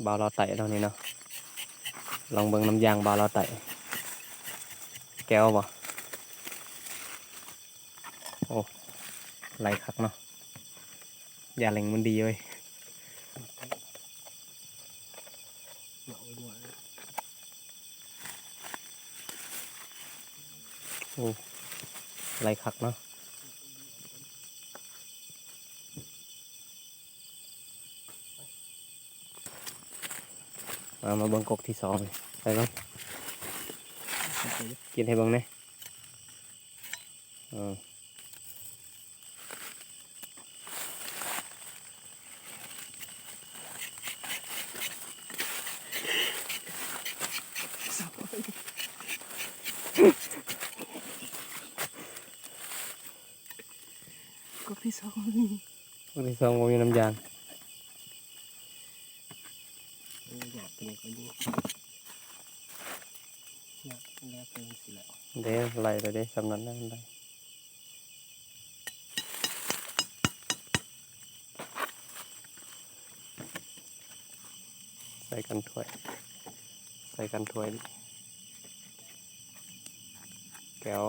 ບ່າວລາວໃຕ້ເນາະນີ້ເນາະ. ລອງເບິ່ງນ້ຳຢາງບ່າວລາວໃຕ້. ແກ້ວບໍ່? ໂອ້ ໄຫຼຄັກເນາະ. ຢາເລັງມັນດີເວີຍ. ໂອ້ ໄຫຼຄັກເນາະ. ມາ ມາເບິ່ງກົກທີສອງ ໄປເບິ່ງ ກິນໃຫ້ເບິ່ງແດ່. ເອີ ກົກທີສອງບໍ່ມີ ກົກທີສອງບໍ່ມີນ້ຳຢາງ. ເອີ ຢາກຕົວນີ້ກໍຢູ່ ຢາກແລ້ວເກີນຊິແລ້ວ ເດ້ ໄລ່ແລ້ວເດ້ ສ່ຳນັ້ນແລ້ວໄດ້. ໃສ່ກັນຖ້ວຍ ໃສ່ກັນຖ້ວຍ ແກ້ວ.